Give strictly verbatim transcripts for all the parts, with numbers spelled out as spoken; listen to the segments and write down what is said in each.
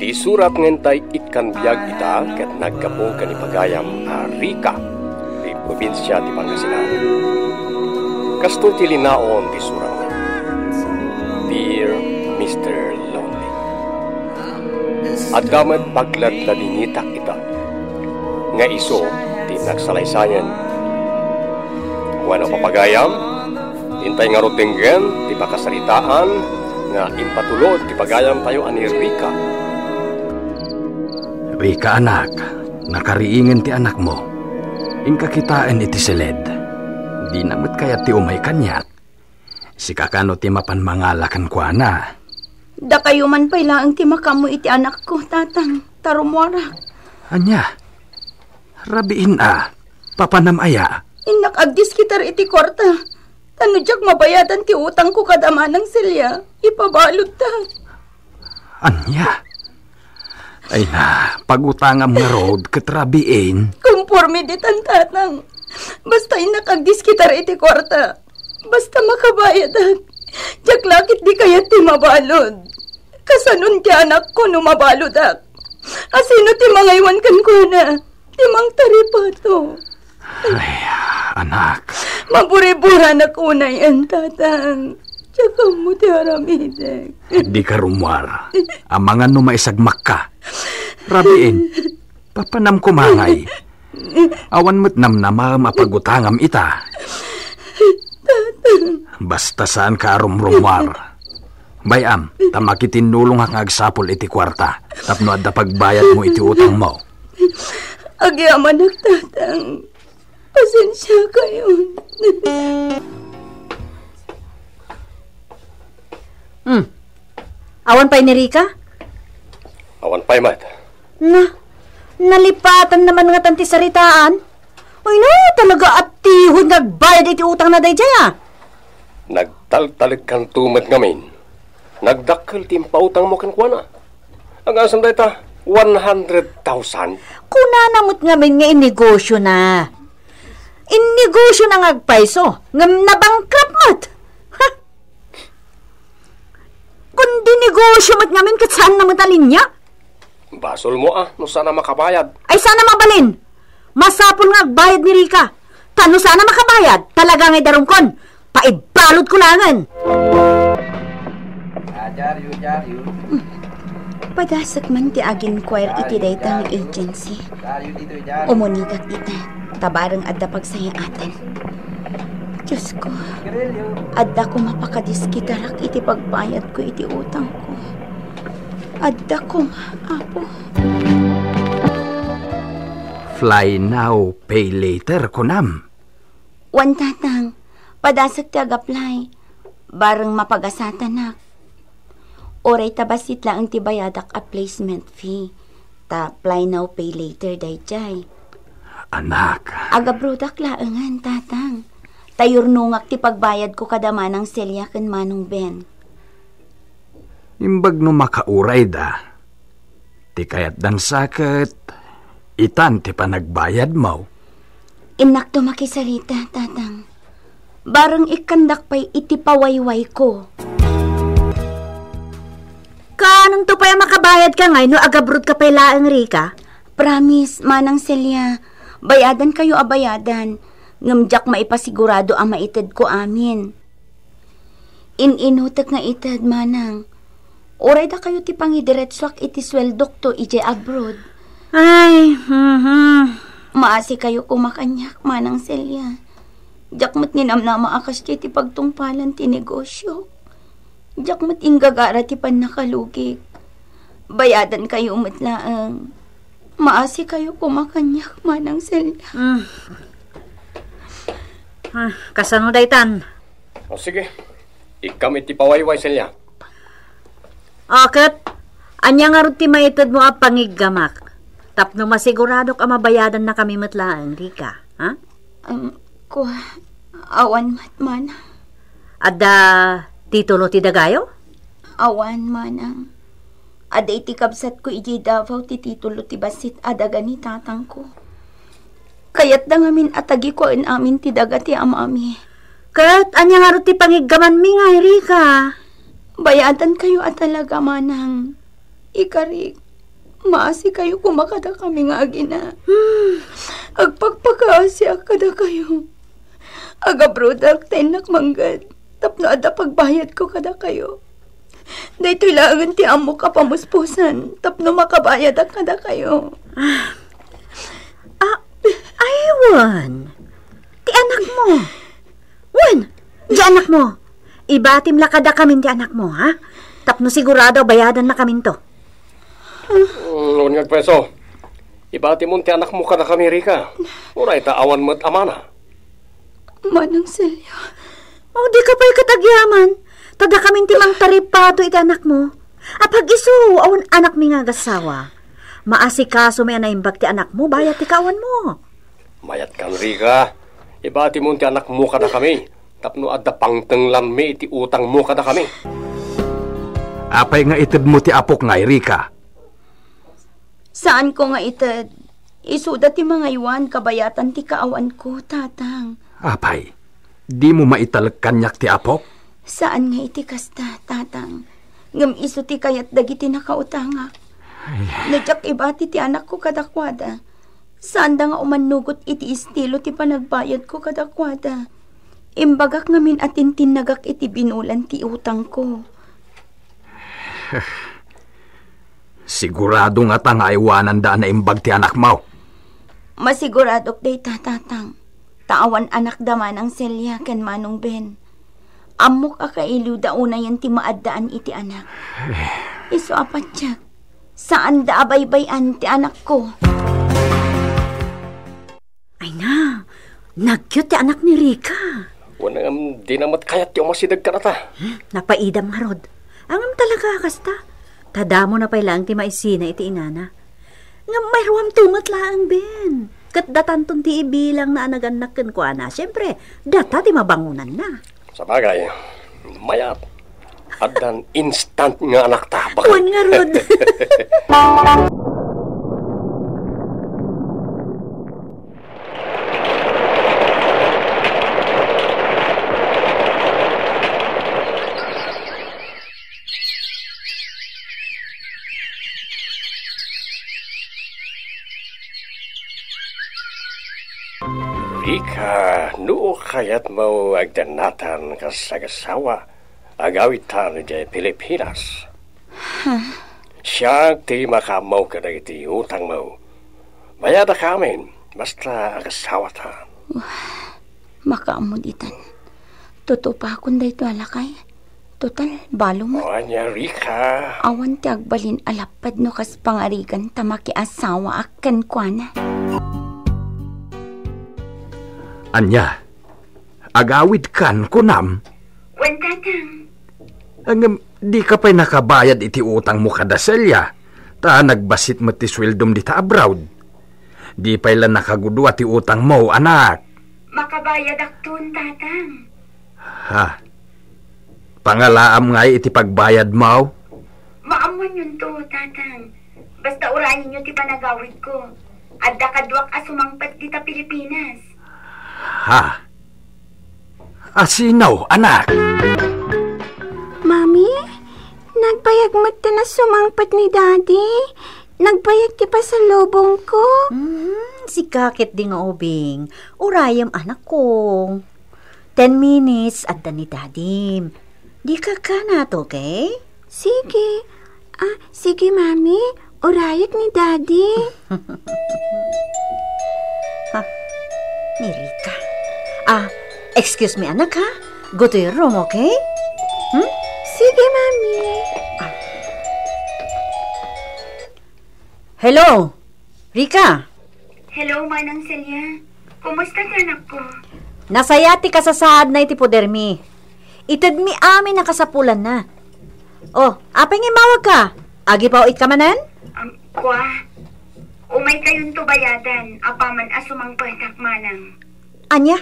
Isurat nga intay ikkan biag ita ket naggapu ken ni pagayam a Rica, ti probinsia ti Pangasinan. Kastoy ti linaon ti suratna. Dear Mister Lonely, adda met pagladladingitak ita nga isu ti nagsalaysayen. Wenno, papagayam, intay ngarud denggen ti pakasaritaan nga impatulod ti pagayamtayo a ni Rica. Rica, anak, nakariingen ti anakmo. Inka kitaen iti siled. Dina met kayat ti umay kaniak. Sika kano ti mapan mangala kenkuana? Dakayo man pay laeng ti makaammo iti anakko, Tatang, ta rummuarak. Ania? Rabiin a, papanam aya? Innak agdiskitar iti kuarta. Ta no diak mabayadan ti utangko kada Manang Celia, ipabaludtak. Ania? Ay na, pagutangam ngarud ket rabiin. Konforme ditan, Tatang. Basta innak agdiskitar iti kuarta. Basta makabayadak. Diak la ketdi kayat ti mabalud. Kasanon ti anakko no mabaludak? A sino ti mangaywan kenkuana? Ti mangtaripato. Ay, anak. Maburiburanak unayen, Tatang. Diak ammo ti aramidek. Dika rummuar. Amangan no maisagmakka. Rabiin, papanam koma ngay. Awan met namnamaem a pagutangam ita. Basta saanka a rumrummuar. Bay-am, ta makitinnulongak nga agsapul iti kuarta tapno adda pagbayadmo iti utangmo. Agyamanak, Tatang. Pasensiakayon. Hmm. Awan pay ni Rica? Awan pay met. Na, nalipatan naman ngatan ti saritaan. Ay na, talaga a tihon nga agbayad iti utangna daydiay, a. Nagtaltalekkanto met ngamin. Nagdakkel ti impautangmo kenkuana. Agasem dayta, one hundred thousand. Kunana met ngamin nga innegosiona. Innegosiona nga agpayso, ngem nabankrupt met. Ha? Kun di negosio met ngamin, ket saanna met a linia? Basolmo a, no saan a makabayad. Ay, saan a mabalin? Masapul nga agbayad ni Rica. Ta no saan a makabayad, talaga nga idarumkon, paibaludko laengen. Padasek man ti ag-inquire iti dayta nga agency. Umunegak ita, ta bareng adda pagsayaatan. Diosko, adda koma pakadiskitarak iti pagbayadko iti utangko. Adda koma, Apo. Fly now, pay later, kunam? Wen, Tatang. Padasek ti ag-apply. Bareng mapagasatanak. Uray ta bassit laeng ti bayadak a placement fee. Ta fly now, pay later daydiay. Anak. Agabrodak laengen, Tatang. Ta yurnongak ti pagbayadko kada Manang Celia ken Manong Ben. Imbag no makaurayda, ti kayatdan sa ket itan ti panagbayadmo. Innakto makisarita, Tatang. Bareng ikkandak pay iti pawaywayko. Kaanonto pay a makabayadka ngay no agabrodka pay laeng, Rica? Promise, Manang Celia, bayadankayo a bayadan, ngem diak maipasigurado a maitedko amin. In-inutek nga ited, Manang. Uray dakayo ti pangidiretsuak iti sueldokto idiay abroad. Ay, mhm. Maasikayo koma kaniak, Manang Celia. Diak met ninamnama a kasdiay ti pagtungpalan ti negosio. Diak met inggagara ti pannakalugik. Bayadankayo met laeng. Maasikayo koma kaniak, Manang Celia. Mm. Ah, kasano daytan? O, sige. Ikkam iti pawayway, Celia. O, ket, ania ngarud ti maitedmo a pangiggamak? Tapno masiguradok a mabayadannakami met laeng, Rica, ha? Um, kua, awan met, Manang. Adda titulo ti dagayo? Awan, Manang. Adda iti kabsatko idiay Davao ti titulo ti bassit a daga ni tatangko. Kayatda ngamin a tagikuaen amin ti daga ti amami. Ket ania ngarud ti pangiggamanmi nga, Rica? Bayadankayo a talaga, Manang. Ikarik, Maasikayo koma kadakami nga agina. Hmm. Agpakpakaasiak kadakayo. Agabrodak ta innak mangged tapno adda pagbayadko kadakayo. Daytoy laengen ti ammok a pamuspusan tapno makabayadak kadakayo. Ah, ah, ay, wen. Ti anakmo. Wen, ti anakmo. Ibatim la kadakamin ti anakmo, ha? Tapno sigurado bayadannakaminto. Mm, wen nga agpreso. Ibatimon ti anakmo kadakami, Rika. Uray ta awan met amana. Manang Celia. Oh, dika pay ket agyaman. Ta dakamin ti mangtaripato iti anakmo. Apag isu, awan anakmi nga agassawa. Maasikasomi a naimbag ti anakmo bayat ti kaawanmo. Mayatkan, Rika. Ibatimon ti anakmo kadakami tapno adda pangtenglanmi iti utangmo kadakami. Apay nga itedmo ti apok ngay, Rika? Saanko nga ited. Isuda ti mangaywan kabayatan ti kaawanko, Tatang. Apay, dimo maitalek kaniak ti apok? Saan nga iti kasta, Tatang. Ngem isu ti kayat dagiti nakautangak. Ay. No diak ibati ti anakko kadakuada, saanda nga umannugot iti estilo ti panagbayadko kadakuada. Imbagak ngamin a tintinnagak iti binulan ti utangko. Sigurado ngata nga aywananda a naimbag ti anakmo? Masiguradok dayta, Tatang. Ta awan anakda Manang Celia ken Manong Ben. Ammok a kailiwda unayen ti maaddaan iti anak. Eh. Isu a patiek, saanda a baybay-an ti anakko. Ay na, nagyo ti anak ni Rika. Wen, ngem dina met kayat ti umasideg kadata. Hmm, napaidam ngarud. Ngem talaga a kasta. Ta damona pay laeng ti maisina iti inana. Ngem mayruamto met laeng, Ben. Ket datanton ti ibilangna a nagannak kenkuana. Siempre, data ti mabangonanna. Sabagay, mayat. Addan instant nga anakta, bakit? Wen ngarud. Rika, no kayatmo agdannatan kas agasawa, agawidtan idiay Pilipinas. Ha? Siak ti makaammo kadagiti utangmo. Bayadakami, basta agasawata. Makaammo ditan. Tutupakon daytoy a lakay. Total, balo met. O, ania, Rika? Awan ti agbalin a lapped no kas pangarigan ta makiasawaak kenkuana. Ania? Agawidkan, kunam? Wen, Tatang. Ngem, dika pay nakabayad iti utangmo kada Celia, ta nagbassit met ti sueldom dita abroad. Di pay la nakagudua ti utangmo, anak. Makabayadakton, Tatang. Ha? Pangalaam ngay iti pagbayadmo? Maammoanyonto, Tatang. Basta urayenyo ti panagawidko. Adda kaduak a sumangpet dita Pilipinas. Ha? A sino, anak? Mami, nagbayag met ti nasumangpet ni Daddy. Nagbayag ti pasalubongko. Mhm, sika ketdi nga ubing. Urayem, anakko. Ten minutes, adda ni Dadim. Dika kanato, okay? Sige. Ah, sige, Mami. Urayek ni Daddy. Ha? Ni Rika. Ah, excuse me, anak, ha? Go to your room, okay? Hmm? Sige, Mami. Ah. Hello, Rika. Hello, Manang Celia. Kumusta ti anakko? Nasaya ti kasasaadna iti podermi. Itedmi amin a kasapulanna. Oh, apay nga immawagka? Agipaw-itka manen? Am, kua, umaykayonto bayadan apaman a sumangpetak, Manang. Ania?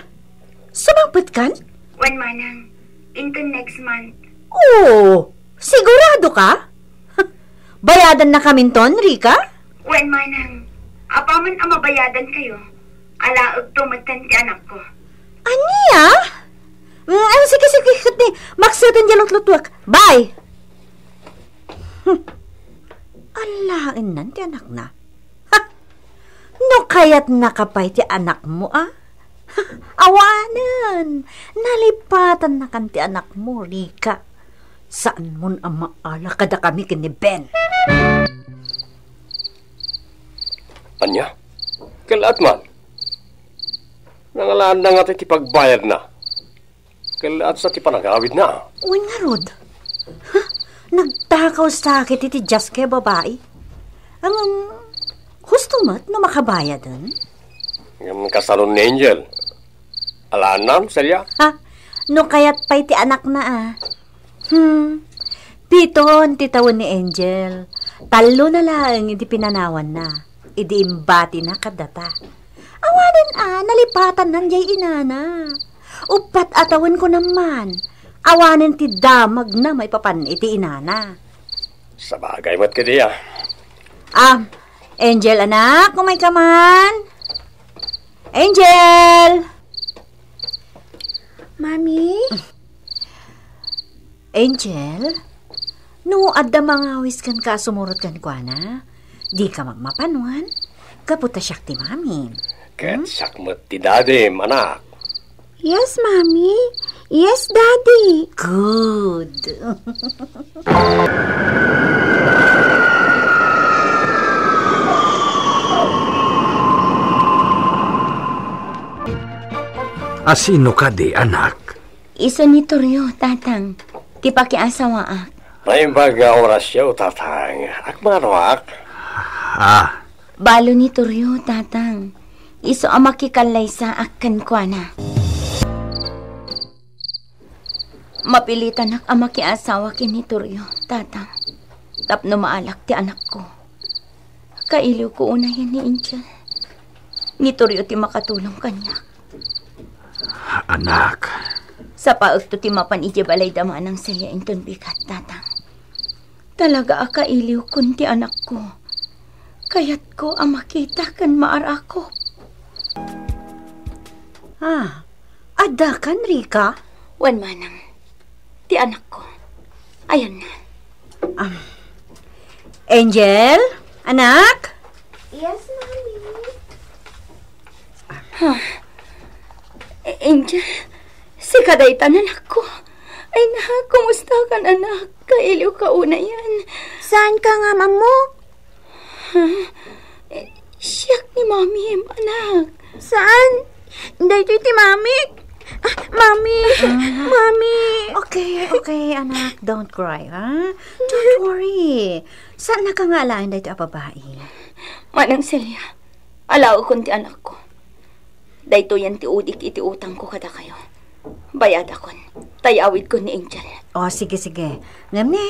Sumangpetkan? Wen, Manang. Inton next month. Oh, sigurado ka? Bayadannakaminton, Rika? Wen, Manang. Apaman a mabayadankayo, alaekto metten ti anakko. Ania? Mm, ah, sige, sige, ket ni, makseten diay lutlutuek. Bye! Alaennan ti anakna. Ha! No kayatnaka pay ti anakmo, a? Ha! Awanen! Nalipatannakan ti anakmo, Rica. Saanmon a maala kadakami ken ni Ben. Ania? Kel-at man. Nangalaanna ngata ti pagbayadna. Kel-at sa ti panagawidna. Wen ngarud. Ha? Nagtakaw sakit iti diaske a babai. Ngem, husto met no makabayaden? Ngem kasano ni Angel? Alaanna, Celia? Ha? No kayat pay ti anakna, a. Hmm. Piton ti tawen ni Angel. Tallona laeng idi pinanawanna. Idi imbatina kaddata. Awanen a, nalipatannan jay inana. Uppat a tawen kunam man. Awanen ti damagna maipapan iti inana. Sabagay met kadi, a. Ah, Angel, anak, umayka man. Angel! Mami? Angel, no adda mangawis kenka a sumurot kenkuana, dika mapmapan wen, gapu ta siak ti mami. Ket siak met ti dadim, anak. Yes, Mami. Yes, Daddy. Good. A sino kadi, anak? Isu ni Torrio, Tatang. Ti pakiasawaak. Naimbag nga orasyo, Tatang. Agmanoak. Ah. Balo ni Torrio, Tatang. Isu a makikallaysaak kenkuana. Mapilitanak a makiasawa ken ni Torrio, Tatang. Tapno maalak ti anakko. Kailiwko unayen ni Angel. Ni Torrio ti makatulong kaniak. Anak. Sapaekto ti mapan idiay balayda manang Celia inton bigat, Tatang. Talaga a kailiwkon ti anakko. Kayatko a makita ken maarakop. Ah, adda kan, Rica? Wen manang. Ti anakko. Ayanna. Um, Angel, anak? Yes, Mami. Ha? A-, Angel, sika dayta, anakko. Ay na, kumusta kan, anak? Kailiwka unayen. Saan ka nga, Mamo? Ha? Eh, siak ni Mami, anak. Saan? Daytoy ti Mami. Ah, Mami. Ah. Mami. Okay, okay, anak. Don't cry, ha? Don't worry. Saan na ka nga alaen daytoy a babai? Manang Celia, alaekon ti anakko. Daytoyen ti udik iti utangko kadakayo. Bayadakon, ta iyawidkon ni Angel. O, sige, sige. Ngem ne,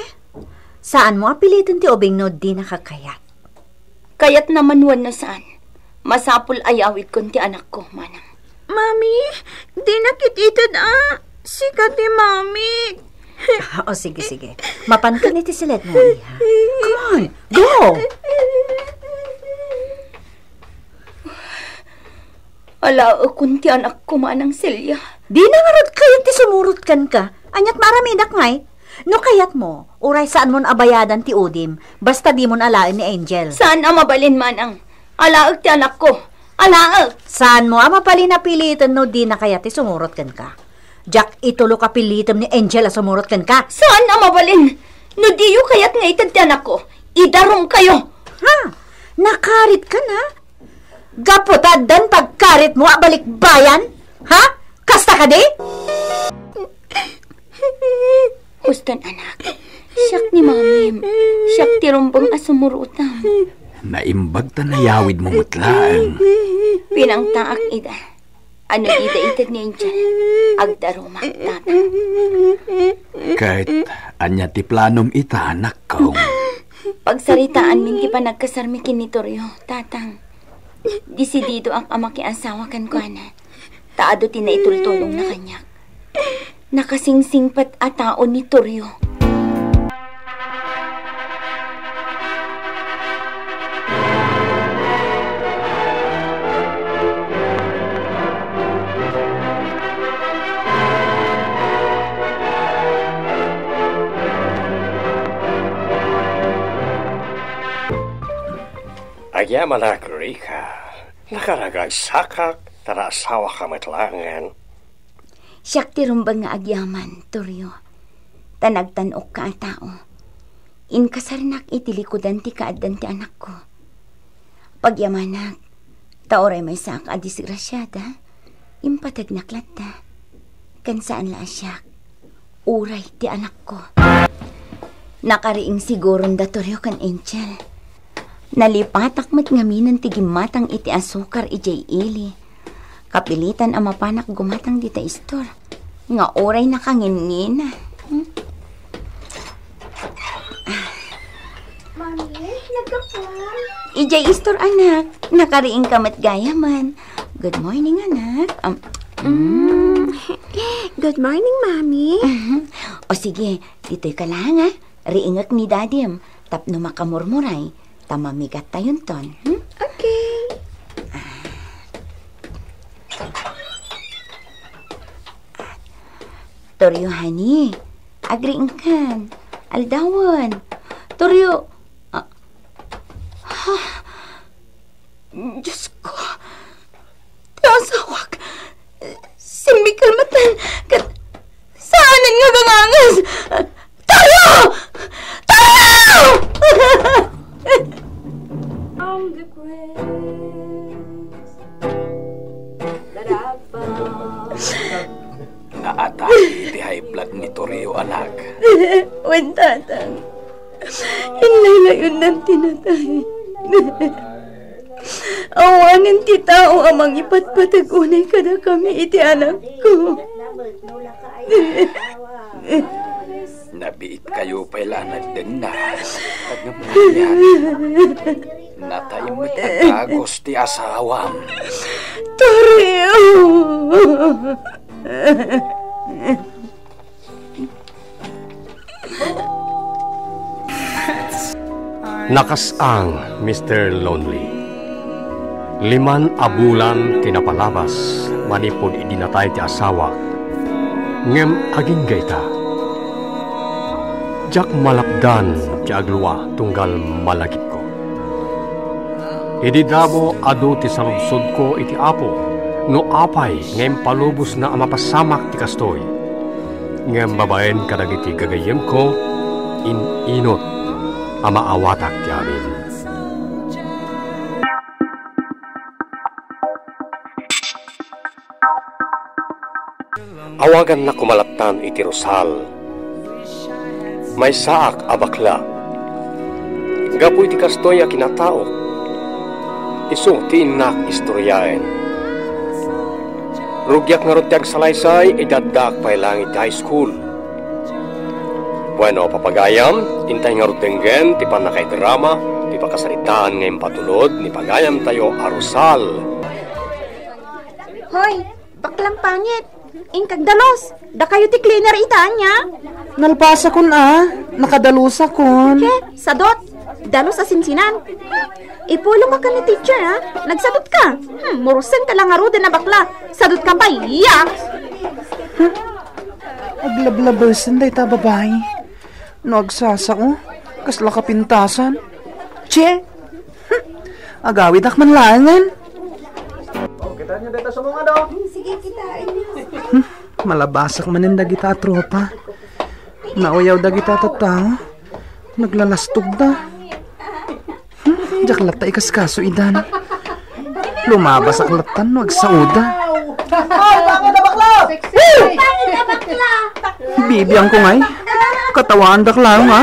saanmo a piliten ti ubing no dinaka kayat. Kayatna man wenno saan, masapul a iyawidkon ti anakko, manang. Mami, dinak it-ited a. Sika ti Mami. O, sige, sige. Mapanka iti siledmo, iha. Come on, go! Alaekon ti anakko, manang Celia. Dina ngarud kayat ti sumurot kenka. Aniat maaramidak ngay? No kayatmo, uray saanmon a bayadan ti udim, basta dimon alaen ni Angel. Saan a mabalin, manang. Alaek ti anakko. Alaek! Saanmo a mabalin a piliten no dina kayat ti sumurot kenka. Diak itulok a pilitem ni Angel a sumurot kenka. Saan a mabalin. No diyo kayat nga ited ti anakko, idarumkayo. Ha? Nakaritkan, ha? Gapu ta addan pagkaritmo a balikbayan? Ha? Kasta kadi? Huston, anak. Siak ni Mamim. Siak ti rumbeng a sumurotam. Naimbag ta nayawidmo met laeng. Pinangtaak ida. Ano ida ited ni Angel? Agdarumak, Tata. Ket ania ti planom ita, anakko? Pagsaritaanmin ti panagkasarmi ken ni Torrio, Tatang. Desididoak a makiasawa kenkuana. Ta adu ti naitultulongna kaniak. Nakasingsingpet a tao ni Torrio. Agyamanak, Rica. Nakaragragsakak, ta naasawaka met laengen. Siak ti rumbeng nga agyaman, Toryo. Ta nagtan-okka a tao. Inkasarnak iti likudan ti kaaddan ti anakko. Pagyamanak, ta uray maysaak a disgrasiada, impategnak latta. Ken saan la a siak, uray ti anakko. Nakariing siguron da Toryo ken Angel. Nalipatak met ngaminen ti gimmatang iti asukar idiay ili. Kapilitan a mapanak gumatang dita istor nga uray nakangingina. Hmm? Mami, nagkapon? Idiay istor, anak. Nakariingka met gayamen. Good morning, anak. Um, Mm. Good morning, Mami. Mhm. O sige, ditoy ka lang, ah. Riingek ni Dadim tapno makamurmuray ta mamigattayonton, hmm? Okay. Toryo, honey, agriingkan. Aldawen. Toryo, ah, ha? Diyos ko. Ti asawak, simmikel met ket saanen nga ganganges. Tayo! Tayo! Naatake iti high blood ni Toryo, anak. Wen, tatang. Inlaylay-onnan ti natay. Awanen ti tao a mangipatpateg unay kadakami iti anakko. Nabiitkayo pay la a nagdenna. Ngem anian, natay met a dagus ti asawam. Toryo! Nakas-ang, Mister Lonely. Liman a bulan ti napalabas manipud idi natay ti asawak, ngem agingga ita. Diak malapdan ti aglua tunggal malagipko. Idi damo, adu ti saludsodko iti Apo no apay nga impalubosna a mapasamak ti kastoy. Ngem babaen kadagiti gagayyemko, in-inut a maawatak ti amin. Awagannak koma lattan iti Rosal. Maysaak a bakla. Gapu iti kastoy a kinataok, isu ti innak istoriaen. Rugiak ngarud ti agsalaysay idi addaak pay laeng iti high school. Bueno, papagayam, intay ngarud denggen ti pannakaidrama ti pakasaritaan nga impatulod ni pagayamtayo a Rosal. Hoy, baklang pangit! Inkag dalus! Dakayo ti cleaner ita, ania? Nalpasakon a, nakadalusakon. He, sadut! Dalus a sinsinan! Ipulongka ken ni teacher, a? Nagsadutka! Hmm, murusengka la ngaruden a bakla! Sadutka pay, yak! Huh? Aglablabesen dayta a babai. No agsasao, kasla kapintasan. Che! Hm! Agawidak man laengen. O, kitaenyo dayta sumunga, do. Sige, kitaenyo. Hm, malabasak manen dagita a tropa. Nauyaw dagita a tattao. Naglalastogda. Hmm, diak latta ikaskaso idan. Lumabasak lattan no agsaoda. Ay, bakit na bakla? Bakit na bakla? Bibiangko ngay. Katawaandak laeng, ha?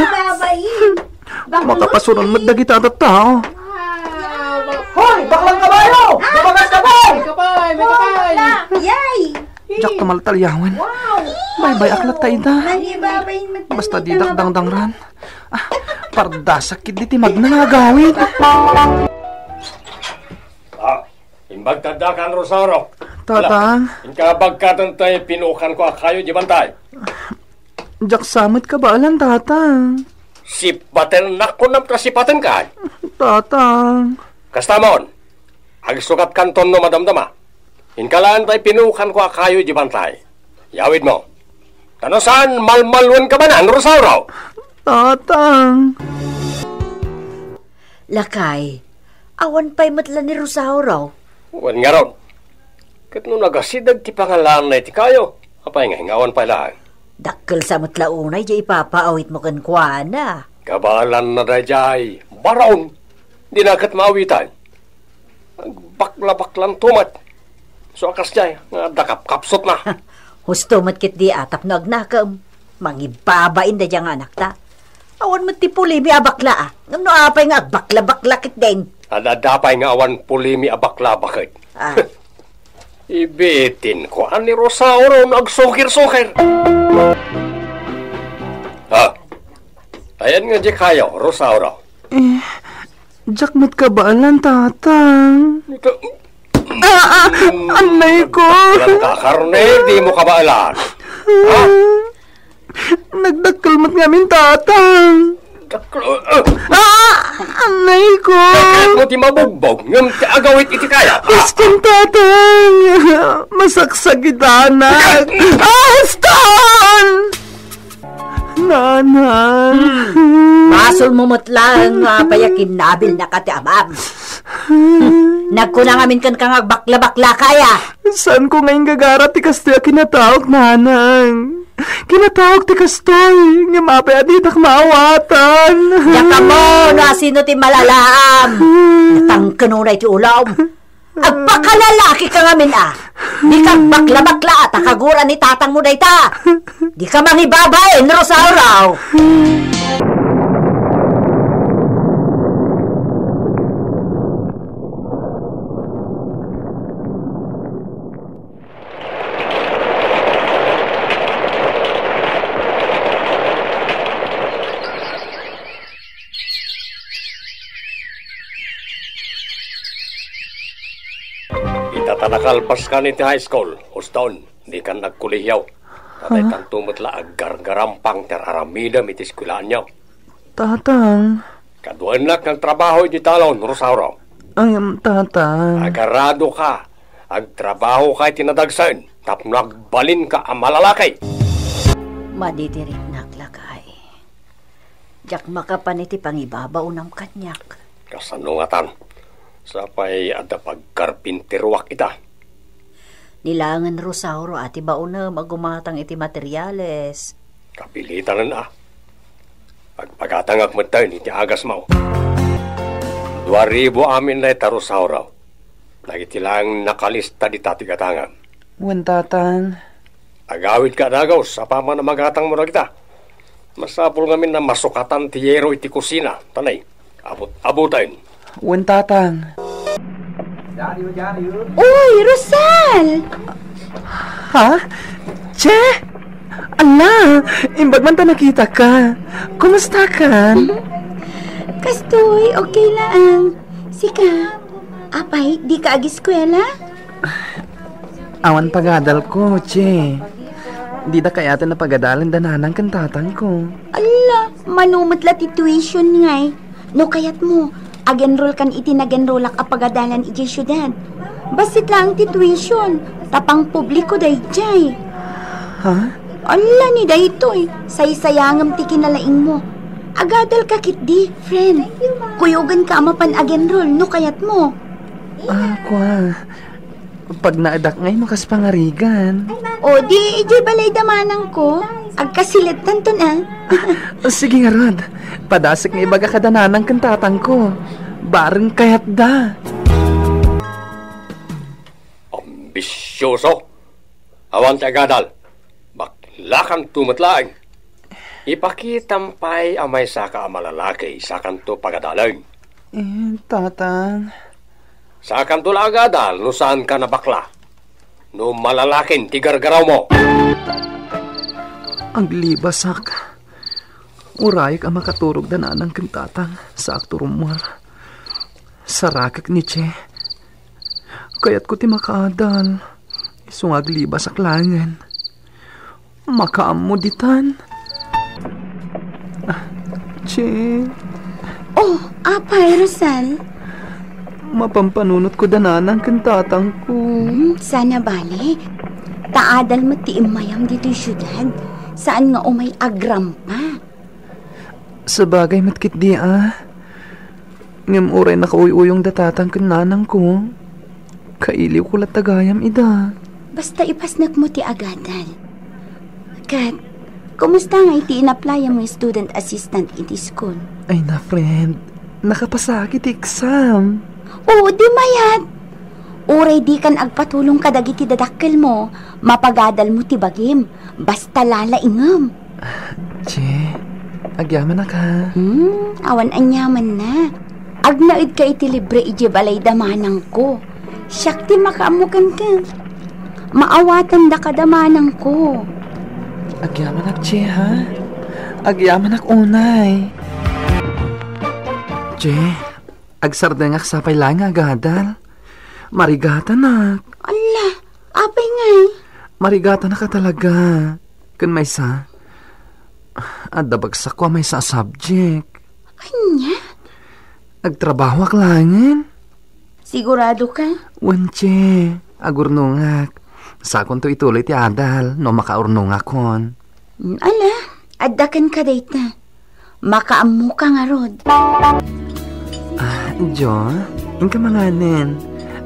Makapasurun met dagita a tattao. Hoy, baklang kabayo! Mabagas ka, bay! May kapay, may kapay! Yay! Diak ta maltalyawen. Baybay-ak latta ida. Basta didak dangdangran. Ah, pardasak ketdi ti magna nga agawid. Ah, imbagtadda kan Rosauro. Tatang. Inka bagkaten tay pinukanko a kayo di bantay. Diak sa met kabaelan, Tatang. Sipatennak kunam ta sipatenka. Tatang. Kastamon, agsukatkanton no madamdama. Inka laeng tay pinukanko a kayo di bantay. Yawidmo. Ta no saan, malmaluenka manen, Rosauro. Tatang. Lakay, Awan pay met la ni Rosauro. Wen ngarud. Ket no nagasideg ti pangalanna iti kayo, apay nga ingawan pay laeng? Dakkel sa met la unay diay ipapaawitmo kenkuana. Kabaelanna daydiay, Baron. Dina ket maawitan. Agbaklabaklanto met. So, a kas diay, nga adda kapkapsutna. Husto met ketdi a tapno agnakem. Mangibabain daydiay nga anakta. Awan met ti pulimi a bakla, a. Ngem no apay nga agbaklabakla ketdin? Ad-adda pay nga awan pulimi a bakla, baket. Ah. Ibitin ko, a ni Rosauro no agsukir-sukir. Ha? Ayan nga di kayo, Rosauro. Eh, diak met kabaelan, Tatang. Ito, Ah, ah, anay ko. Nagkakarne, di mo kabaelan. Ha? Nagdakkel met ngamin, Tatang. Dakkel, ah, Ah, anay ko. Dakkel mo ti mabugbog, ngem ti agawit iti kaya. Aston, Tatang. Masaksak iti anak. Aston! Nanang. Hmm. Basolmo met laeng nga apay a kinnabilnaka ti amam. Hmm. Nagkuna ngamin kenka nga agbakla-baklaka aya. Saanko nga inggagarat ti kastoy a kinataok, Nanang. Kinataok ti kastoy, ngem apay a ditak maawatan? Diak ammo no asino ti malalaam. Hmm. Natangken unay ti ulam. Agpakalalaki ka ngamin, a. Dika agbaklabakla ta kagura ni tatangmo dayta. Dika mangibabain, Rosauro. Ita ta nakalpaskan iti high school, huston, dikan agkolehiaw. Tatay, ha? Tanto met la aggargarampang ti ar-aramidem iti eskuelaanyo. Tatang. Kaduaennak nga agtrabaho iti talon, Rosauro. Ay, am, Tatang. Agaradoka, agtrabahoka iti nadagsen tapno agbalinka a malalaki. Madidiritnak, lakay. Diak makapan iti pangibabaonam kaniak. Kasano ngatan? Sapay adda pagkarpinteroak ita. Ni laengen, Rosauro, a ti baonem a gumatang iti materiales. Kapilitanen a. Agpagatangak metten iti agasmo. Dua ribu amin dayta, Rosauro. Dagiti laeng nakalista dita ti gatangam. Wen, Tatang. Agawidka a dagus apaman a magatangmo dagita. Masapul ngamin a masukatan ti yero iti kusina, ta nay, abut-abuten. Wen, Tatang. Uy, Rosal! Ha? Che? Ala, imbag man ta nakitaka. Kumustakan? Kastoy, okay laeng. Sika, apay, dika ageskuela? Awan pagadalko, Che. Dida kayaten a pagadalen da nanang ken tatangko. Ala, mano met la ti tuition ngay. No kayatmo, agenrolkan iti nagenrolak a pagadalan idiay siudad. Bassit laeng ti tuition, ta pangpubliko daydiay. Ha? Ala ni daytoy, saysayangem ti kinalaingmo. Agadalka ketdi, friend. Kuyogenka a mapan agenrol no kayatmo. Ah, kua. Pagnaedak ngay no kas pangarigan. O, di, idiay balay da manangko. Agkasiledtanton, a. Sige ngarud. Padasek nga ibaga kada nanang ken tatangko. Bareng kayatda. Ambisioso! Awan ti agadal. Baklakanto met laeng. Ipakitam pay a maysaka a malalaki, sakanto pagadalen. Eh, Tatang. Sakanto la agadal no saanka nabakla. No malalakin ti gargarawmo. Aglibasak. Urayek a makaturog da nanang ken tatang, saakto rummuar. Sarakek ni Che. Kayatko ti makaadal. Isu nga aglibasak laengen. Makaammo ditan. Ah, Che. Oh, apay, Rosal? Mapampanunotko da nanang ken tatangko. Hmm, sana bale. Ta adal met ti immayam ditoy siudad. Saan nga umay agrampa. Sabagay met ketdi, a. Ngem uray nakauy-uyong da tatang ken nanangko, kailiwko latta gayam ida. Basta ipasnekmo ti agadal. Ket, kumusta ngay ti inaplayam nga student assistant iti school? Ay na, friend, nakapasak iti exam. Oo, di mayat. Uray dikan agpatulong kadagiti dadakkelmo, mapagadalmo ti bagim. Basta lalaingem. Che, agyamanak, ha? Hmm, awan aniamanna. Agnaedka iti libre idiay balay da manangko. Siak ti makaammo kenka. Maawatandaka da manangko. Agyamanak, Che, ha? Agyamanak unay. Che, agsardengak sapay laeng nga agadal. Marigatanak. Alla, apay ngay? Marigatanak a talaga. Ken maysa, adda bagsakko a maysa a subject. Ania? Agtrabahoak laengen. Sigurado ka? Wen, Che, agurnongak. Sakonto ituloy ti adal no makaurnongakon. Ala, adda kenka dayta. Makaammoka ngarud. Ah, Jo, inka manganen.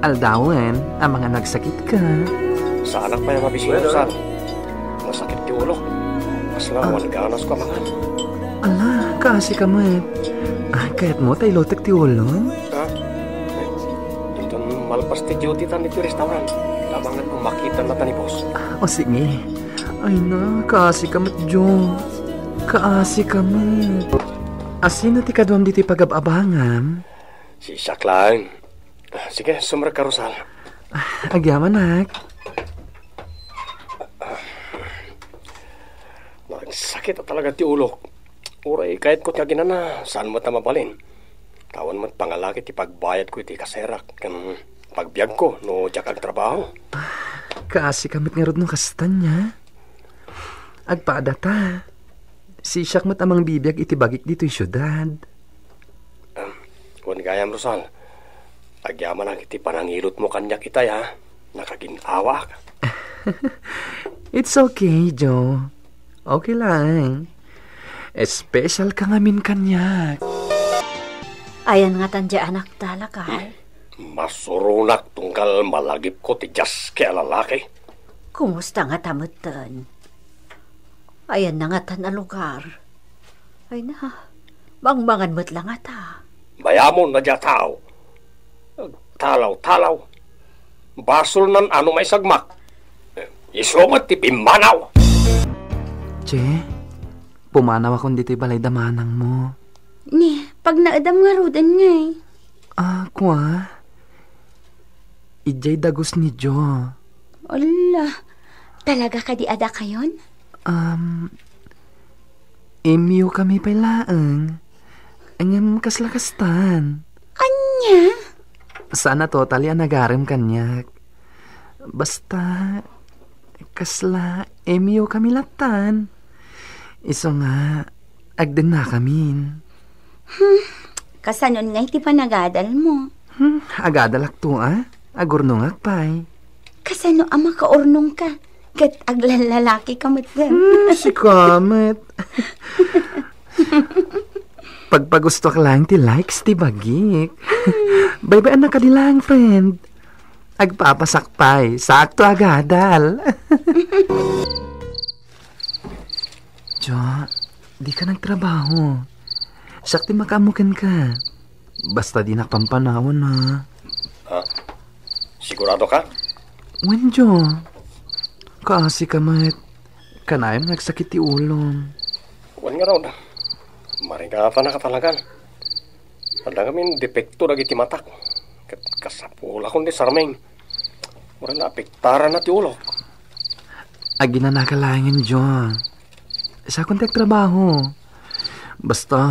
Aldawen, amangan nagsakitka. Saanak pay a mabisita, Sal. Masakit ti ulok. Kasla awan ganasko a mangan. Ala, kaasika met. Ah, kayatmo ta ilutek ti ulom? Ha? Inton malpas ti duty tan iti restaurant, amangan no makita na ta ni boss. Ah, o sige. Ay na, kaasika met, Jo. Kaasika met. Asino ti kaduam ditoy pagab-abangam? Siak laeng. Sige, sumrekka, Rosal. Ah, agyamanak. Nagsakit a talaga ti ulok. Uray kayatko ti aginana, saan met a mabalin. Awan met pangalaki ti pagbayadko iti kaserak ken pagbiagko no diak agtrabaho. Kaasika met ngarud no kasta, nia. Agpadata. Siak met a mangbibiag iti bagik ditoy siudad. Em, wen gayam, Rosal, agyamanak iti panangilutmo kaniak itay, ha? Nakagin-awaak. It's okay, Jo. Okay lang. Special ka ngamin kaniak. Ayan ngatan diay anakta, lakay? Masuronak tunggal malagipko ti diaske a lalaki. Kumusta ngata metten? Ayanna ngatan a lugar? Ay na, mangmangan met la ngata. Mayamon a diay a tao. Talaw-talaw. Basolnan a no maisagmak. Isu met ti pimmanaw. Che, pumanawakon ditoy balay da manangmo. Ni, pagnaedam ngaruden ngay. Ah, kua? Idiay dagus ni Jo. Ala, talaga kadi a dakayon? Um, M U kami pay laeng. Ngem kasla kastan. Ania? Saan a totally a nagarem kaniak. Basta, kasla M U kami lattan. Isu nga, agdennakamin. Hmm, kasanon ngay ti panagadalmo? Hmm, agadalakto a, agurnongak pay. Kasano a makaurnongka ket aglallalakika met? Hmm, sika met. Pagpagustoak laeng ti likes ti bagik. Baybay-anna kadi laeng, friend. Agpapasak pay, sakto agadal. Jo, dika nagtrabaho. Siak ti makaammo kenka. Basta dinak pampanawan, ha? Ah, sigurado ka? Wen, Jo. Kaasika met. Kanayon nga agsakit ti ulom. Wen ngarud, marigatanak a talagan. Adda ngamin depekto dagiti matak. Ket kasapulakon ti sarming. Uray naapektaranna ti ulok. Aginanaka laengen, Jo. Siakon ti agtrabaho. Basta,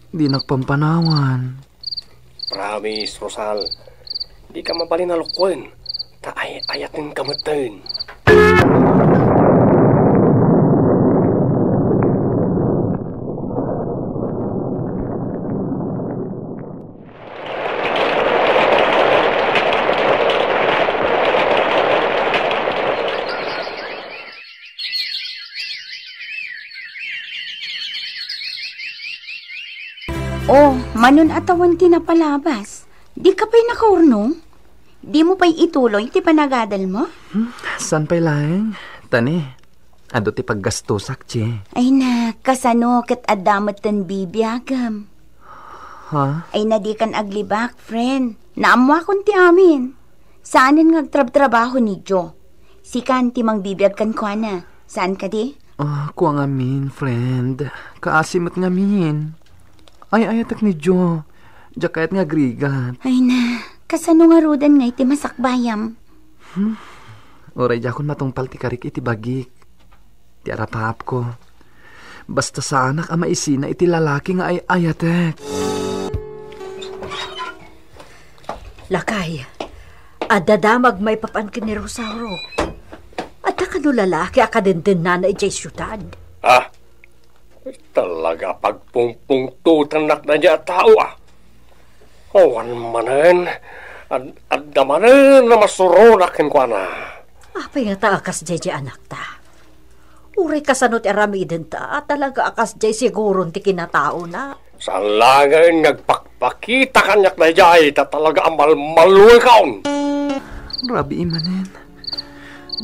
dinak pampanawan. Promise, Rosal. Dika mabalin a lukoen. Ta ay-ayatenka metten. Oh, Anon a tawen ti napalabas? Dika pay nakaurnong? Dimo pay ituloy ti panagadalmo? Hmm, saan pay laeng? Tani, adu ti paggastosak, Che. Ay na, kasano ket adda met ten bibiagem? Ha? Ay na, dikan aglibak, friend. Naammoakon ti amin. Saanen nga agtrabtrabaho ni Joe. Sikan ti mangbibiag kenkuana. Saan kadi? Ah, kua ngamin, friend. Kaasi met ngamin. Ay-ayatek ni Joe. Diak kayat nga agrigat. Ay na, kasano ngaruden nga iti masakbayam? Hmm? Uray diakon matungpal ti karik iti bagik. Ti arapaapko. Basta saanak a maisina iti lalaki nga ay-ayatek. Lakay, adda damag maipapan ken ni Rosauro. Adda kano lalaki a kadendennana idiay siudad? Ah, talaga pagpungpungtotannak daydiay a tao, ah. Awan manen, ad-, adda manen a masuronak kenkuana. Apay ngata a kasdiay diay anakta? Uray kasano ti aramidenta, talaga a kasdiay siguron ti kinataona. Saan laengen nga agpakpakita kaniak daydiay, ta talaga a malmaloekon. Rabii manen.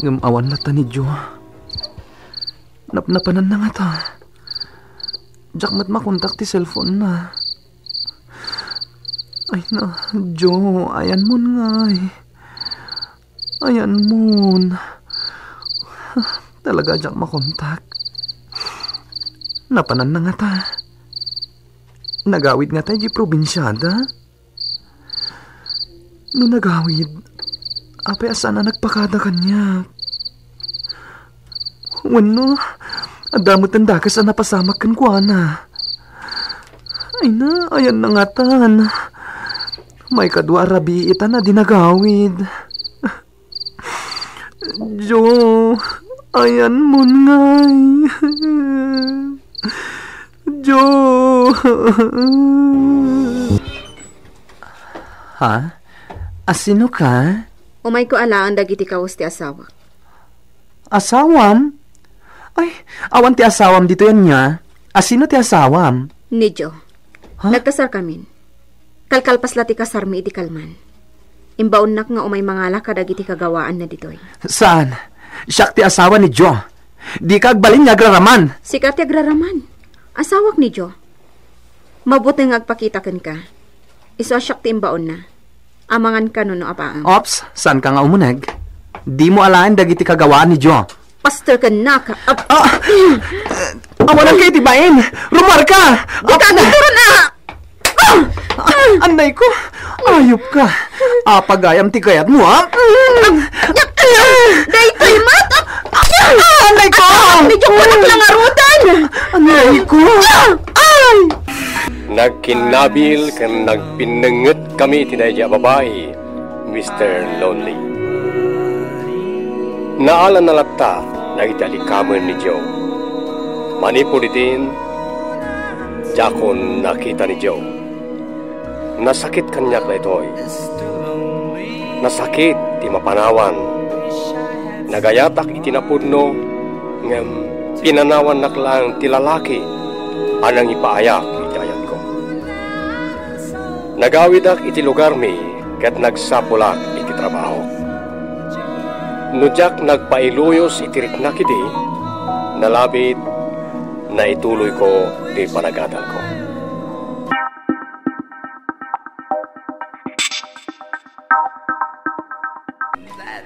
Ngem awan latta ni Joe. Napnapananna ngata. Diak met makontak ti cellphone-na. Ay na, Joe, ayanmon ngay. Ayanmon. Talaga diak makontak. Napananna ngata. Nagawid ngata idiay probinsiada? No nagawid, apay a saan a nagpakada kaniak? Wenno, adda met ti dakes a napasamak kenkuana. Ay na, ayanna ngatan. Maikadua a rabii itan a di nagawid. Joe, ayanmon ngay. Joe. Ha? Asino ka? Umayko alaen dagiti kawes ti asawak. Asawam? Ay, awan ti asawam ditoy ania. Asino ti asawam? Ni Joe. Ha? Nagkasarkamin. Kalkalpas la ti kasarmi iti kalman. Imbaonnak nga umay mangala kadagiti kagawaanna ditoy. Saan? Siak ti asawa ni Joe. Dika agbalin nga agraraman. Sika ti agraraman. Asawak ni Joe. Mabuteng nga agpakita kenka. Isu a siak ti imbaonna. Amangan ka no, no apaem. Ops, saan ka nga umuneg? Dimo alaen dagiti kagawaan ni Joe. Pastor ka, nak. Ap- Ah! Awanan kayo ti bain! Rumar ka! Di ka agtuturon, ah! Ah! Anay ko! Ayop ka! Apagayam ti gayat mo, ha? Daytoy met! Ah! Anay ko! Medyo kunak lang arutan! Anay ko! Ay! Nagkinnabil ken nagpinnenget kami iti daydiay a babai, Mister Lonely. Naalana latta dagiti alikamen ni Joe. Manipud itin, diakon nakita ni Joe. Nasakit kaniak daytoy. Nasakit ti mapanawan. Nagayatak iti napudno, ngem pinanawannak laeng ti lalaki a nangipaayak iti ayatko. Nagawidak iti lugarmi ket nagsapulak iti trabahok. No diak nagpailuyos iti riknak idi, nalabit, naituloyko ti panagadalko.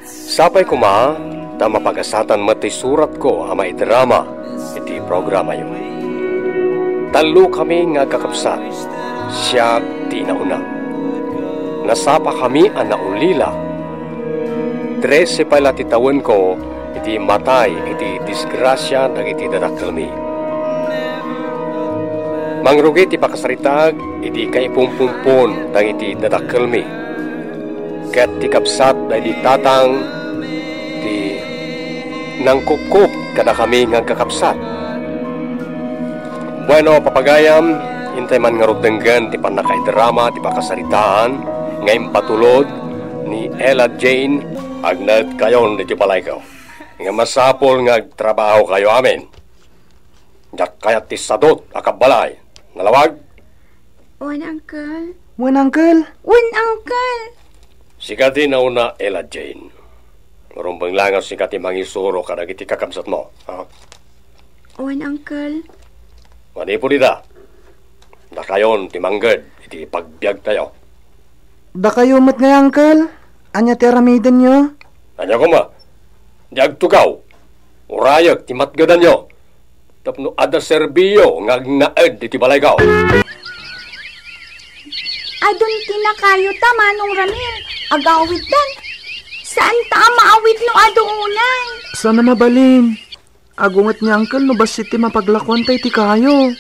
Sapay koma ta mapagasatan met ti suratko a maidrama iti programayo. Tallo kami nga agkakabsat, siak ti nauna. Nasapa kami a naulila. Trese pay la ti tawenko iti matay iti disgrasia dagiti dadakkelmi. Mangrugi ti pakasaritaak iti kaipumpumpon dagiti dadakkelmi. Ket ti kabsat daydi tatang ti nangkupkop kadakami nga agkakabsat. Bueno, papagayam, intay man ngarud denggen ti pannakaidrama ti pakasaritaan nga impatulod ni Ella Jane. Agnetkayon ditoy balayko. Nga masapul nga agtrabahokayo amin. Diak kayat ti sadut a kabbalay. Nalawag? Wen, Uncle. Wen, Uncle. Wen, Uncle. Sika ti nauna, Ella Jane. Rumbeng la nga sika ti mangisuro kadagiti kakabsatmo, ha? Wen, Uncle. Manipud ita, dakayon ti mangged iti pagbiagtayo. Dakayo met ngay, Uncle? Ania ti aramidenyo? Ania koma? Di agtugaw. Urayek ti matgedanyo. Tapno adda serbiyo nga agnaed iti balayko. Adun ti nakayo ta, Manong Ramil. Agawidtan. Saan ta a maawid no adu unay? Saan a mabalin? Agunget ni Uncle no bassit ti mapaglakuanta iti kayo.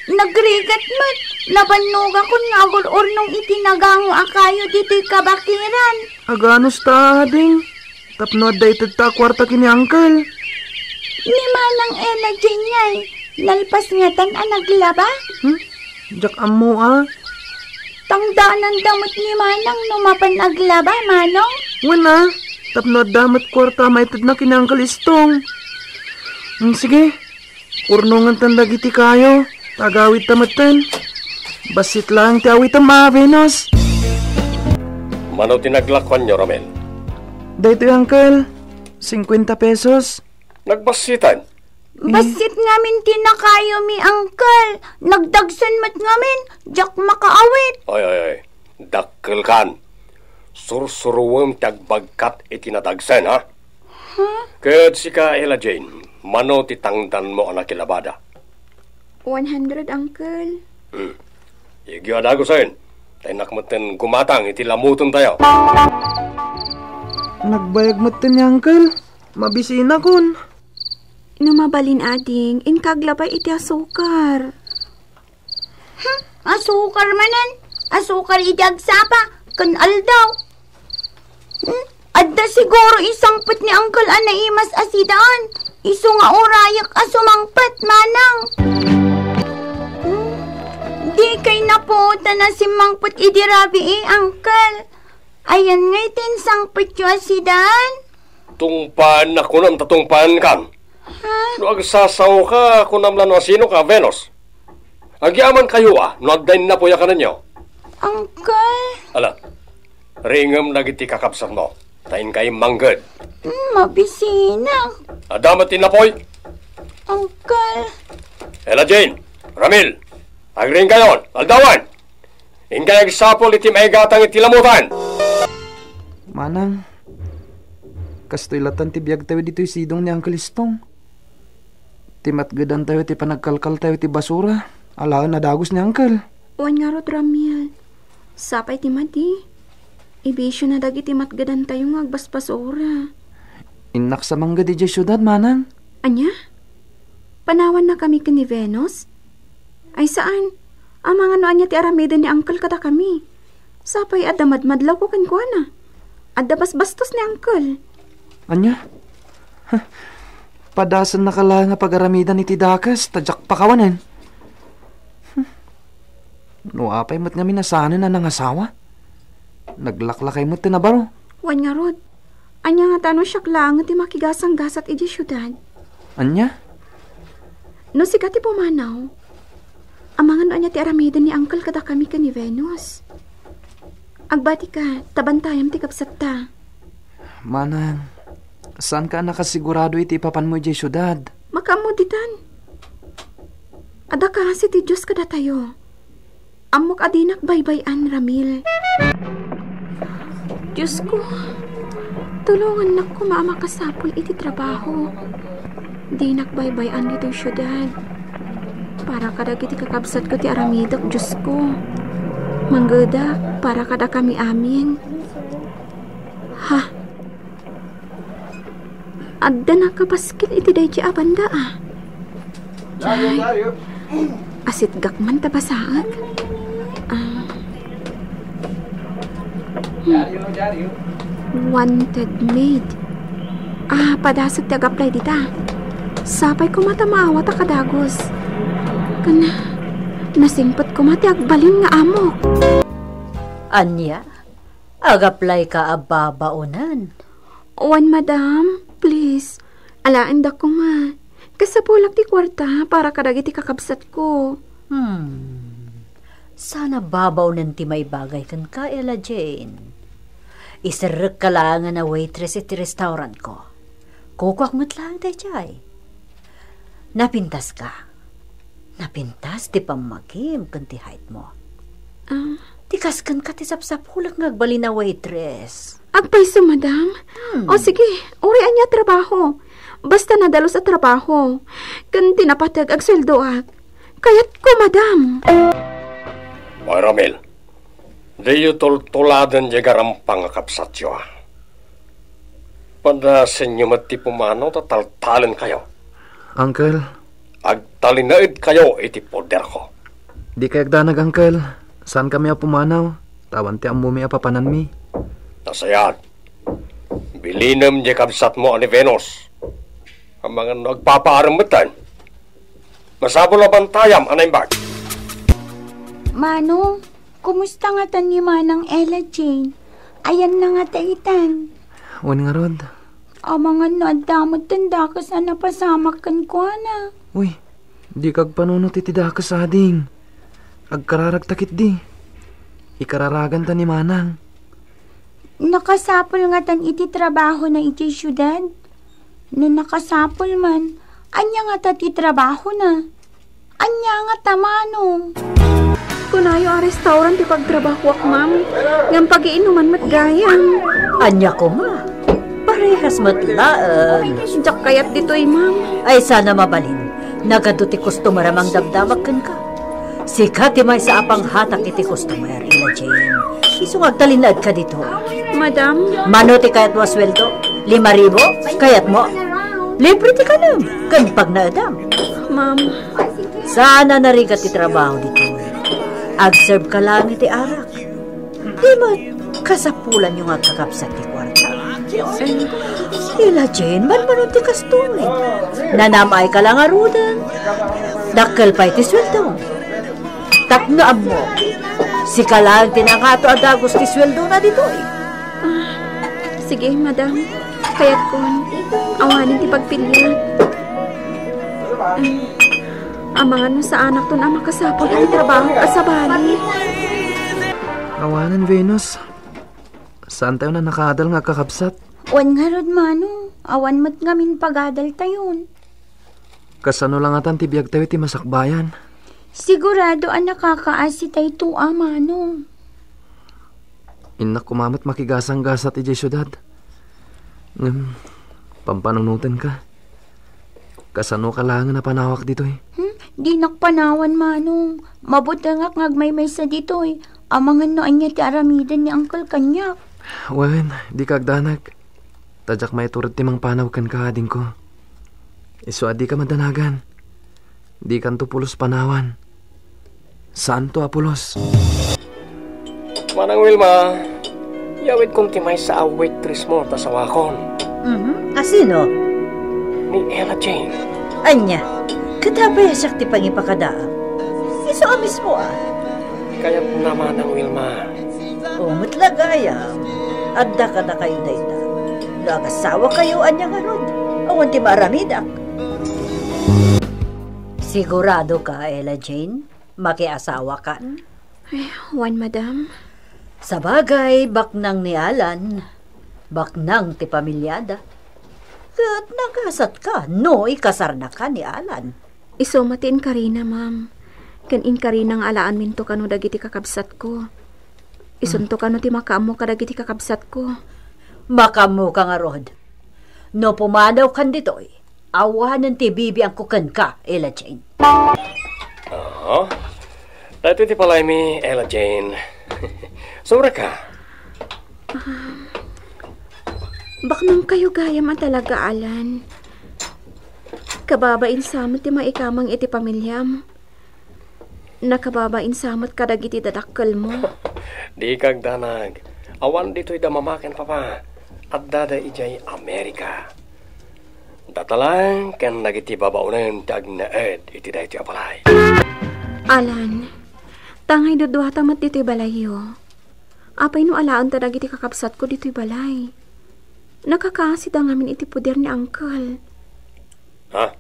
Nagrigat met. Nabannogakon nga agur-urnong iti nagango a kayo ditoy kabakiran. Aganus ta, ading. Tapno adda ited ta a kuarta ken ni Uncle. Ni Manang Ella Jane ngay, nalpas ngatan a naglaba? Hmm? Diak ammo a. Tangdananda met ni Manang no mapan aglaba, Manong? Wen a, tapno adda met kuarta a maitedna ken ni Uncle Istong. Hmm, sige. Urnongentan dagiti kayo, ta agawidta metten. Bassit laeng ti awitem a, Venus. Mano ti naglakuanyo, Romel? Daytoy, Uncle. Singkuenta pesos. Nagbassitan? Bassit ngamin ti nakayomi, Uncle. Nagdagsen met ngamin. Diak makaawid. Oy, oy, oy. Dakkelkan. Sursuruem ti agbagkat iti nadagsen, ha? Huh? Ket sika, Ella Jane, mano ti tangdanmo a nakilabada? One hundred, Uncle. Hmm. Igyo a dagusen. Ta innak metten gumatang iti lamutentayo. Nagbayag metten ni Uncle. Mabisinakon. No mabalin, ading, inkag labay iti asukar. Hmm, asukar manen. Asukar iti agsapa ken aldaw. Hmm, adda siguro isangpet ni Uncle a naimas a sidaan. Isu nga urayek a sumangpet, Manang. Hmm, di kay napuotan a simmangpet idi rabii, Uncle. Ayan ngay ti insangpetyo a sidaan? Tungpaannak, kunam ta tungpaankan. Ha? No agsasaoka, kunam la no asinoka, Venus. Agyamankayo a no adda innapuy a kanenyo. Uncle? Ala, ringem dagiti kakabsatmo, ta inkay mangged. Mm, mabisinak. Adda met innapuy? Uncle. Ella Jane, Ramil, agringkayon, aldawan! Inkay agsapul iti maigatang iti lamutan. Manang, kastoy latan ti biagtayo ditoy sidong ni Uncle Istong. Ti matgedantayo ti panagkalkaltayo ti basura, alaen a dagus ni Uncle. Wen ngarud, Ramil. Sapay ti madi. Ibisiona dagiti matgedantayo nga agbasbasura. Innak sa mangged idiay siudad, Manang. Ania? Panawannakami ken ni Venus? Ay saan. Amangan no ania ti aramiden ni Uncle kadakami. Sapay adda madmadlawko kenkuana. Adda basbastos ni Uncle. Ania? Huh. Padasennaka laeng a pagaramidan iti dakes, ta diak pakawanen. Hmm. No apay met ngamin a saanen a nangasawa? Naglaklakay met ti nabaro. Wen ngarud, ania ngata no siak laeng ti makigasanggasat idiay siudad? Ania? No sika ti pumanaw, amangan no ania ti aramiden ni Uncle kadakami ken ni Venus. Agbatika, ta bantayam ti kabsatta. Manang, saanka a nakasigurado iti ipapanmo idiay siudad? Makaammo ditan. Adda kaasi ti Dios kadatayo. Ammok a dinak baybay-an, Ramil. Diosko, tulongannak koma a makasapul iti trabaho. Dinak baybay-an ditoy siudad. Para kadagiti kakabsatko ti aramidek, Diosko. Manggedak para kadakami amin. Ha? Adda nakapaskil iti daydi a banda, a. Ay, asitgak man ta basaek. Ah. Hmm. Wanted maid. Ah, padasek ti agaplay dita. Sapay koma ta maawat a kadagus. Ken, nasingpet koma ti agbalin nga amok. Ania? Agaplayka a babaonan? Wen, madam, please. Alaendak koma. Kasapulak ti kuarta para kadagiti kakabsatko. Hmm. Sana babaonen ti maibagay kenka, Ella Jane. Iserrekka laengen a waitress iti restaurantko. Kukuak met laeng daydiay. Napintaska. Napintas ti pammagim ken ti heightmo. Ah. Ti kas kenka ti sapsapulek nga agbalin a waitress. Agpayso, madam? Hmm. O sige, uray ania a trabaho. Basta nadalus a trabaho. Ken ti napateg, agsueldoak. Kayatko, madam. Oy, Romel. Diyo tultuladen diay garampang a kabsatyo, a. Padasenyo met ti pumanaw ta taltalenkayo. Uncle. Agtalinaedkayo iti poderko. Di kayagdanag, Uncle. Saankami a pumanaw. Ta awan ti ammomi a papananmi. Nasayaat. Bilinem diay kabsatmo a ni Venus. Amangan no agpapaarem metten. Masapul a bantayam a naimbag. Manong, kumusta ngatan ni Manang Ella Jane? Ayanna ngata itan? Wen ngarud. Amangan no adda metten dakes a napasamak kenkuana. Uy, dika agpanunot iti dakes, ading. Agkararagta ketdi. Ikararaganta ni Manang. Nakasapul ngatan iti trabahona idiay siudad? No nakasapul man, ania ngata ti trabahona? Ania ngata, Manong? Kunayo a restaurant ti pagtrabahoak, ma'am. Ngem pagiinuman met gayam. Ania koma? Parehas met laeng. Diak kayat ditoy, ma'am. Ay, sana mabalin. Nagadu ti customer a mangdamdamag kenka. Sika ti maysa a panghatak iti customer, Ella Jane. Isu nga agtalinaedka ditoy. Madam. Mano ti kayatmo a sueldo? Lima ribu? Kayatmo? Libre ti kanem ken pagnaedam. Ma'am. Saan a narigat ti trabaho ditoy? Agserve ka laeng iti arak. Di met kasapulanyo nga agkakabsat ti kuarta? Ella Jane, manmanon ti kastoy. Nanam-ay ka la ngaruden. Dakkel pay ti sueldo. Tapno ammo, sika laeng ti nangato a dagus ti sueldona ditoy. Ah, sige, madam. Kayatkon, awanen ti pagpiliak. Amangan no saanakton a makasapul iti trabaho a sabali. Awanen, Venus. Saantayon a nakaadal nga agkakabsat? Wen ngarud, Manong. Awan met ngamin pagadaltayon. Kasano la ngatan ti biagtayo iti masakbayan? Sigurado a nakakaasitayto a, Manong. Innak koma met makigasanggasat idiay siudad. Ngem, pampanunotenka. Kasano ka laengen a panawak ditoy? Hmm, dinak panawan, Manong. Mabutengak nga agmaymaysa ditoy. Amangan no ania ti aramiden ni Uncle kaniak. Wen, dika agdanag. Ta diak maitured ti mangpanaw kenka, adingko. Isu a dika madanagan. Dikanto pulos panawan. Saanto a pulos. Manang Wilma, yawidkon ti maysa a waitressmo ta sawakon. Mhm. A sino? Ni Ella Jane. Ania, ket apay a siak ti pangipakadaam? Isu a mismo a. Kayatna, Manang Wilma. O, met la gayam. Adda kadakayo dayta. No agasawakayo, ania ngarud? Awan ti maaramidak. Sigurado ka, Ella Jane? Makiasawa ka? Ay, wen, madam. Sabagay, baknang ni Alan, baknang ti pamiliada. Ket nagasat ka no ikasarna ka ni Alan. Isu met ti inkarina, ma'am. Ken inkarina nga alaanminto kano dagiti kakabsatko. Isunto kano ti makaammo kadagiti kakabsatko. Makaammo ka ngarud. No pumanaw kan ditoy, awanen ti bibiangko kenka, Ella Jane. Aha. Daytoy ti palaymi, Ella Jane. Sumrek ka. Ah, baknang kayo gayam a talaga, Alan. Kababain sa met ti maikamang iti pamiliam. Nakababain sa met kadagiti dadakkelmo. Dika agdanag. Awan ditoy da mama ken papa. Addada idiay Amerika. Data laeng ken dagiti babaonem ti agnaed iti daytoy a balay. Alan, tangay duduata met ditoy balayyo. Apay no alaenta dagiti kakabsatko ditoy balay? Nakakaasida ngamin iti poder ni Uncle. Ha?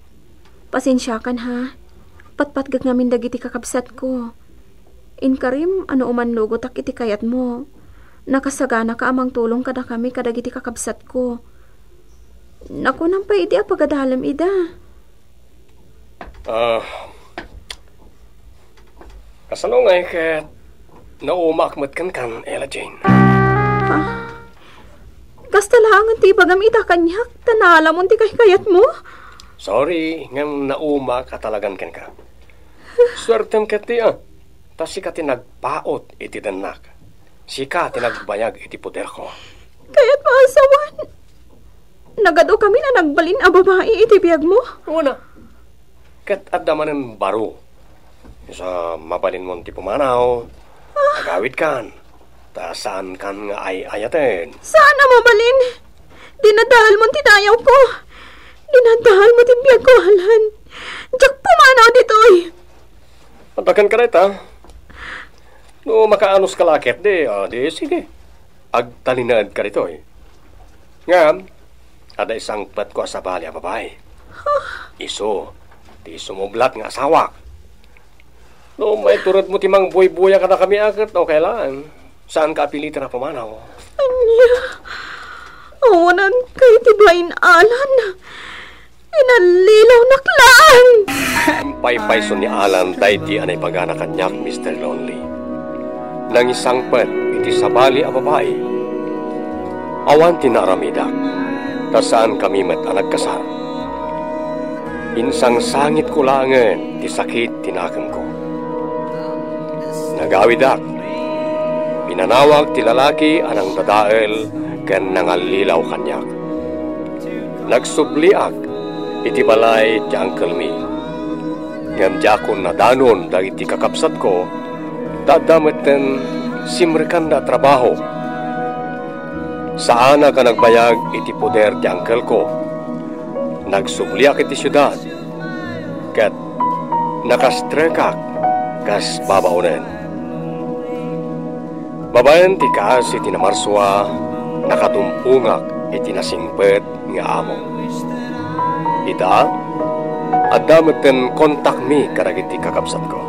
Pasensiakan, ha. Patpatgek ngamin dagiti kakabsatko. Inkarim a no umannugotko iti kayatmo, nakasaganaka a mangtulong kadakami kadagiti kakabsatko. Nakunam pay idi a pagadalem ida. Ah, kasano ngay ket naumaak met kenkan, Ella Jane? Ah, kasta laengen ti ibagam ita kaniak, ta naalamon ti kaykayatmo. Sorry, ngem naumaak a talagan kenka. Suertem ketdi, ah. Ta sika ti nagpaut iti dennak. Sika ti nagbayag iti poderko. Kayatmo a sawen, nagadu kami a nagbalin a babai iti biagmo? Una, ket adda manen baro. Sa mabalinmon ti pumanaw, agawidkan, ta saankan nga ay-ayaten. Saan a mabalin? Dinadaelmon ti dayawko. Dinadaelmo ti biagko, Alan. Diak pumanaw ditoy. Adakan ka dayta. No makaanus ka la ketdi, ah, di sige. Agtalinaed ka ditoy. Ngem, adda isangpetko a sabali a babai. Isu, ti sumublat nga asawak. No maituredmo ti mangbuybuya kadakami a ket okay laeng. Saanka a piliten a pumanaw. Ania? Awanan kay ti bain, Alan. Inallilawnak laeng. Impaypayso ni Alan daydi a naibagana kaniak, Mister Lonely. Nangisangpet iti sabali a babai. Awan ti naaramidak, ta saankami met a nagkasar. Insangsangitko laengen ti sakit ti nakemko. Nagawidak. Pinanawak ti lalaki a nangdadael ken nangallilaw kaniak. Nagsubliak iti balay ti angkelmi. Ngem diakon nadanon dagiti kakabsatko, ta adda metten simrekanda a trabaho. Saanak a nagbayag iti poder ti angkelko. Nagsubliak iti siudad, ket nakastrekak kas babaonen. Babaen ti kaasi ti namarsua, nakatumpongak iti nasingpet nga amo. Ita, adda metten kontakmi kadagiti kakabsatko.